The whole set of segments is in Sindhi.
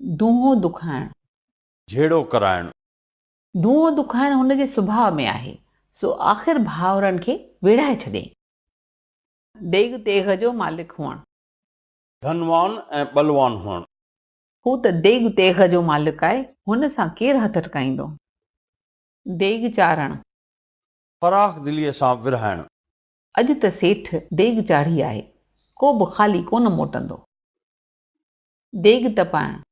دونهون دکائڻ. جهيڙو ڪرائڻ. دونهون دکائڻ هن جي سڀاء ۾ آهي، سو آخر ڀائرن کي ويڙهائي ڇڏيائين. ديڳ تيغ جو مالڪ هئڻ. ڌنوان ۽ ٻلوان هئڻ. هو ته ديڳ تيغ جو مالڪ آهي، هن سان ڪير هٿ اٽڪائيندو. ديڳ چاڙهڻ. فراخ دليء سان ورهائڻ. اڄ ته سيٺ ديڳ چاڙهي آهي، ڪو به خالي ڪونه موٽندو. ديڳ تپائڻ.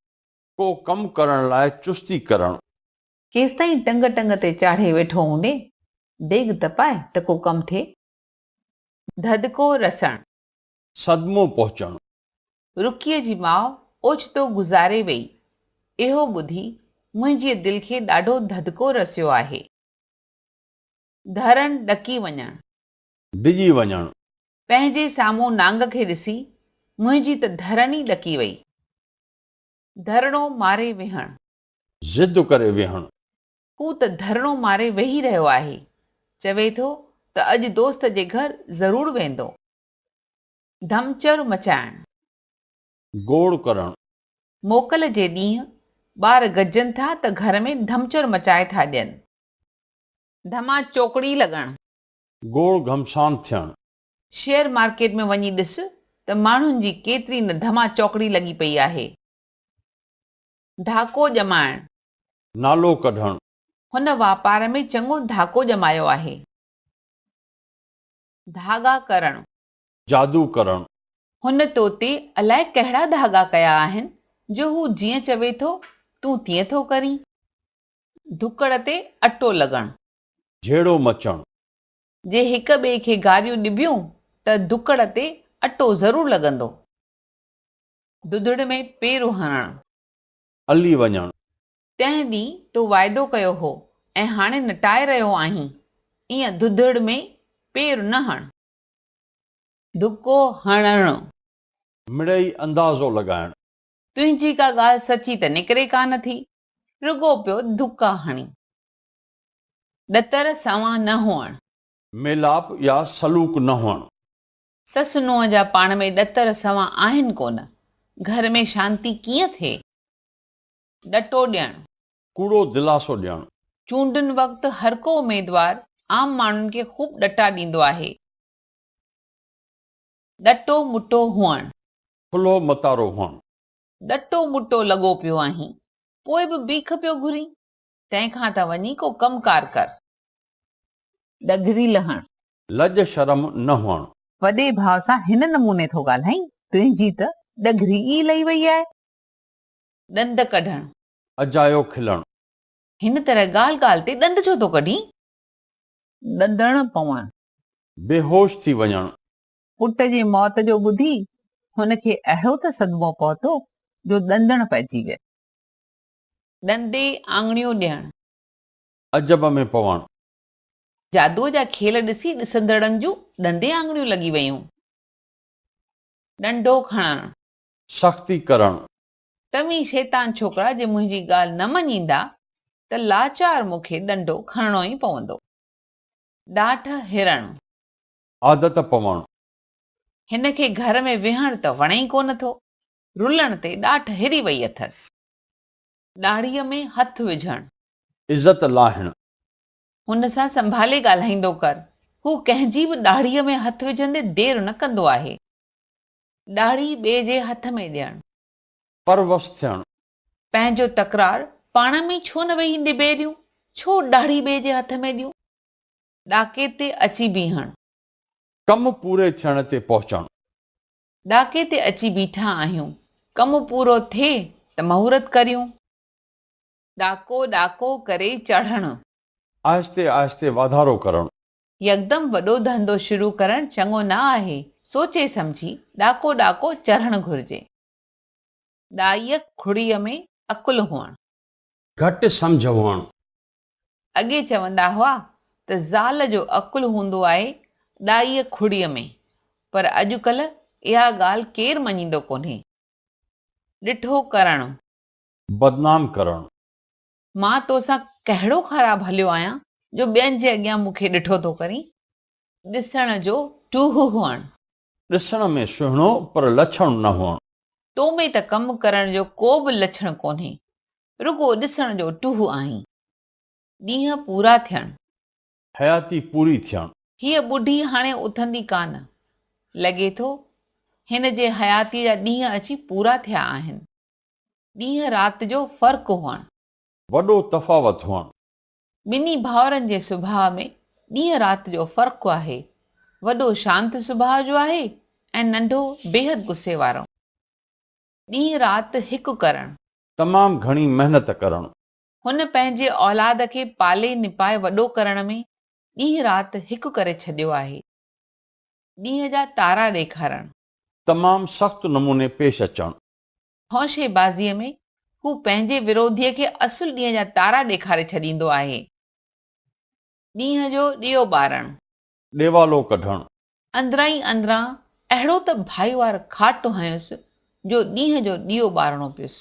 ڪو ڪم ڪرڻ لاء چستي ڪرڻ. ڪيستائين ٽنگ ٽنگ تي چاڙهي ويٺو هوندين، ديڳ تپائي ته ڪو ڪم ٿئي. ڌڌڪو رسڻ. صدمو پهچڻ. رڪيء جي ماء اوچتو گذاري ويئي. اهو ٻڌي منهنجيء دل کي ڏاڍو ڌڌڪو رسيو آهي. ڌرڻ ڏڪي وڃڻ. ڊڄي وڃڻ. پنهنجي سامهون نانگ کي ڏسي منهنجي ته ڌرڻ ئي ڏڪي وئي. ڌرڻو ماري ويهڻ. ضد ڪري ويهڻ. هو ته ڌرڻو ماري ويهي رهيو آهي. چوي ٿو ته اڄ دوست جي گهر ضرور ويندو. ڌمچر مچائڻ. گوڙ ڪرڻ. موڪل جي ڏينهن ٻار گڏجن ٿا ته گهر ۾ ڌمچر مچائي ٿا ڏين. ڌما چوڪڙي لڳڻ. گوڙ گهمسان ٿيڻ. شيئر مارڪيٽ ۾ وڃي ڏس ته ماڻهن جي ڪيتري نه ڌما چوڪڙي لڳي پئي آهي. ڌاڪو ڄمائڻ. نالو ڪڍڻ. هن واپار ۾ چڱو ڌاڪو ڄمايو آهي. ڌاڳا ڪرڻ. جادو ڪرڻ. هن تو تي الائي ڪهڙا ڌاڳا ڪيا آهن جو هو جيئن چوي ٿو تون تيئن ٿو ڪرين. ڌڪڙ تي اٽو لڳڻ. جهيڙو مچڻ. جي هڪ ٻئي کي گاريون ڏبيون ته ڌڪڙ تي اٽو ضرور لڳندو. ڌڌڙ ۾ پير هڻڻ. الي وڃڻ. تنهن ڏينهن تو واعدو ڪيو هو ۽ هاڻي نٽائي رهيو آهين، ايئن ڌڌڙ ۾ پير نه هڻ. ڌڪو هڻڻ. مڙئي اندازو لڳائڻ. تنهنجي ڪا ڳالهه سچي ته نڪري ڪانه ٿي، رڳو پيو ڌڪا هڻين. ڏتر سنوان نه هئڻ. ميلاپ يا سلوڪ نه هئڻ. سس نونهن جا پاڻ ۾ ڏتر سنوان آهن ڪونه، گهر ۾ شانتي ڪيئن ٿئي؟ ڏٽو ڏيڻ. ڪوڙو دلاسو ڏيڻ. چونڊن وقت هرڪو اميدوار عام ماڻهن کي خوب ڏٽا ڏيندو آهي. ڏٽو مٽو هئڻ. ٿلهو متارو هئڻ. ڏٽو مٽو لڳو پيو آهين، پوء به بيک پيو گهرين، تنهن کان ته وڃي ڪو ڪم ڪار ڪر. ڏگهري لهڻ. لڄ شرم نه هئڻ. وڏي ڀاء سان هن نموني ٿو ڳالهائين، تنهنجي ته ڏگهري ئي لهي وئي آهي. ڏند ڪڍڻ. اجايو کلڻ. هن طرح ڳالهه ڳالهه تي ڏند ڇو ٿو ڪڍين؟ ڏندڻ پوڻ. بيهوش ٿي وڃڻ. پٽ جي موت جو ٻڌي هن کي اهڙو ته صدمو پهتو جو ڏندڻ پئجي ويس. ڏندي آڱڻيون ڏيڻ. عجب ۾ پوڻ. جادوء جا کيل ڏسي ڏسندڙن جون ڏندي آڱڻيون لڳي ويون. ڏنڊو کڻڻ. سختي ڪرڻ. توهين شيطان ڇوڪرا جي منهنجي ڳالهه نه مڃيندا ته لاچار مون کي ڏنڊو کڻڻو ئي پوندو. ڏاٺ هرڻ. عادت پوڻ. هن کي گهر ۾ ويهڻ ته وڻي ئي ڪونه ٿو. رلڻ تي ڏاٺ هري وئي اٿس. ڏاڙهيء ۾ هٿ وجهڻ. عزت لاهڻ. هن سان سنڀالي ڳالهائيندو ڪر. هو ڪنهن جي به ڏاڙهيء ۾ هٿ وجهندي دير نه ڪندو آهي. ڏاڙهي ٻئي جي هٿ ۾ ڏيڻ. پروس ٿيڻ. پنهنجو تڪرار پاڻ ۾ ڇو نه ويهي نبيريون، ڇو ڏاڙهي ٻئي جي هٿ ۾ ڏيون. ڏاڪي تي اچي بيهڻ. ڪم پوري ٿيڻ تي پهچڻ. ڏاڪي تي اچي بيٺا آهيون، ڪم پورو ٿئي ته مهورت ڪريون. ڏاڪو ڏاڪو ڪري چڙهڻ. آهستي آهستي واڌارو ڪرڻ. يڪدم وڏو ڌنڌو شروع ڪرڻ چڱو نه آهي، سوچي سمجهي ڏاڪو ڏاڪو چڙهڻ گهرجي. ڏائيء کڙيء ۾ عقل هئڻ. گهٽ سمجهه هئڻ. اڳي چوندا هئا ته زال جو عقل هوندو آهي ڏائيء کڙيء ۾، پر اڄڪلهه اها ڳالهه ڪير مڃيندو ڪونهي. ڏٺو ڪرڻ. بدنام ڪرڻ. مان توسان ڪهڙو خراب هليو آهيان جو ٻين جي اڳيان مون کي ڏٺو ٿو ڪرين؟ ڏسڻ جو ٽوهه هئڻ. ڏسڻ ۾ سهڻو پر لڇڻ نه هئڻ. تو ۾ ته ڪم ڪرڻ جو ڪو به لڇڻ ڪونهي، رڳو ڏسڻ جو ٽوهه آهين. ڏينهن پورا ٿيڻ. حياتي پوري ٿيڻ. هيء ٻڍي هاڻي اٿندي ڪانه. لڳي ٿو، هن جي حياتيء جا ڏينهن اچي پورا ٿيا آهن. ڏينهن رات جو فرق هئڻ. وڏو تفاوت هئڻ. ٻنهي ڀائرن جي سڀاء ۾ ڏينهن رات جو فرق آهي. وڏو شانت سڀاء جو آهي ۽ ننڍو بيحد غصي وارو. ڏينهن رات هڪ ڪرڻ. تمام گهڻي محنت ڪرڻ. هن پنهنجي اولاد کي پالي نپائي وڏو ڪرڻ ۾ ڏينهن رات هڪ ڪري ڇڏيو آهي. ڏينهن جا تارا ڏيکارڻ. تمام سخت نموني پيش اچڻ. هوشي بازيء ۾ هو پنهنجي وروڌيء کي اصل ڏينهن جا تارا ڏيکاري ڇڏيندو آهي. ڏينهن جو ڏيئو ٻارڻ. ڏيوالو ڪڍڻ. اندران ئي اندران اهڙو ته ڀائيوار کاٽ هنيس جو ڏينهن جو ڏيئو ٻارڻو پيس.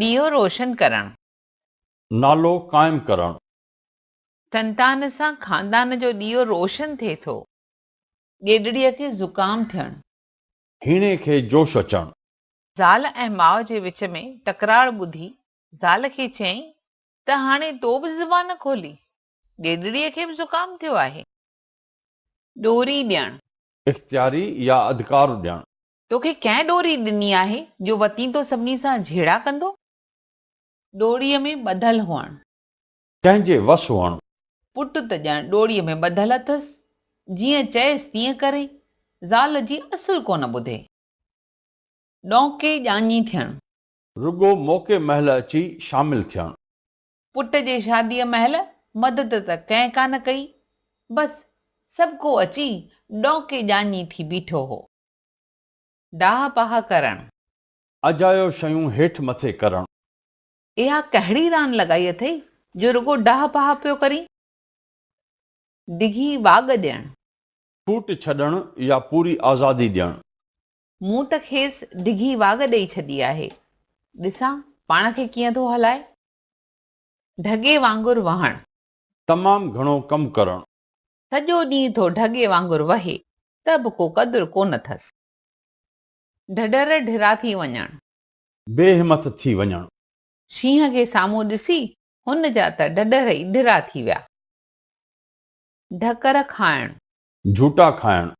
ڏيئو روشن ڪرڻ. نالو قائم ڪرڻ. سنتان سان خاندان جو ڏيئو روشن ٿئي ٿو. ڏيڏڙيء کي زڪام ٿيڻ. هيڻي کي جوش اچڻ. زال ۽ ماء جي وچ ۾ تڪرار ٻڌي زال کي چيائين ته هاڻي تو به زبان کولي، ڏيڏريء کي به زڪام ٿيو آهي. ڏوري ڏيڻ. اختياري يا اڌڪار ڏيڻ. توکي ڪنهن ڏوري ڏني آهي جو وتين ٿو سڀني سان جهيڙا ڪندو؟ ڏوڙيء ۾ ٻڌل هئڻ. ڪنهن جي وس هئڻ. پٽ ته ڄڻ ڏوڙيء ۾ ٻڌل اٿس، جيئن چئيس تيئن ڪري، زال جي اصل ڪونه ٻڌي. ڏونڪي ڄاڃي ٿيڻ. رڳو موقعي مهل اچي شامل ٿيڻ. پٽ جي شاديء مهل مدد ته ڪنهن ڪانه ڪئي، بس سڀڪو اچي ڏونڪي ڄاڃي ٿي بيٺو هو. ڊاهه پاهه ڪرڻ. اجايو شيون هيٺ مٿي ڪرڻ. اها ڪهڙي ران لڳائي اٿئي جو رڳو ڊاهه پاهه پيو ڪرين؟ ڊگهي واڳ ڏيڻ. ڇوٽ ڇڏڻ يا پوري آزادي ڏيڻ. مون ته کيس ڊگهي واڳ ڏئي ڇڏي آهي، ڏسان پاڻ کي ڪيئن ٿو هلائي. ڍڳي وانگر وهڻ. تمام گهڻو ڪم ڪرڻ. سڄو ڏينهن ٿو ڍڳي وانگر وهي ته به ڪو قدر ڪونه اٿس. ڍڍر ڍرا ٿي وڃڻ. بي همٿ ٿي وڃڻ. شينهن کي سامهون ڏسي هن جا ته ڍڍر ئي ڍرا ٿي ويا. ڍڪر کائڻ. جهوٽا کائڻ.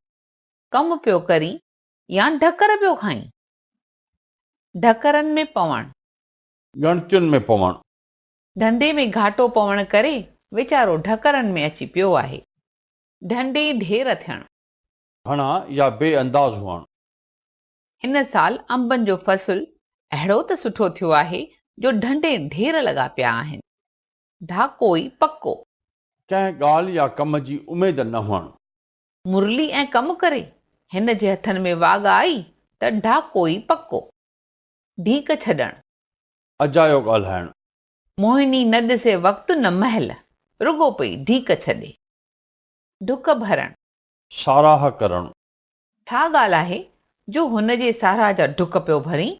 ڪم پيو ڪرين يا ڍڪر پيو کائين. ڍڪرن ۾ پوڻ. ڳڻتين ۾ پوڻ. ڌنڌي ۾ گهاٽو پوڻ ڪري ويچارو ڍڪرن ۾ اچي پيو آهي. ڍنڍي ڍير ٿيڻ. گهڻا يا بي انداز هئڻ. هن سال انبن جو فصل اهڙو ته سٺو ٿيو آهي جو ڍنڍي ڍير لڳا پيا آهن. ڍاڪو ئي پڪو. ڪنهن ڳالهه يا ڪم جي اميد نه هئڻ. مرلي ۽ ڪم ڪري هن جي هٿن ۾ واڳ آئي ته ڍاڪو ئي پڪو. ڍيڪ ڇڏڻ. اجايو ڳالهائڻ. موهني نه ڏسي وقت نه مهل، رڳو پئي ڍيڪ ڇڏي. ڍڪ ڀرڻ. ساراهه ڪرڻ. ڇا ڳالهه آهي جو هن جي ساراهه جا ڍڪ پيو ڀرين؟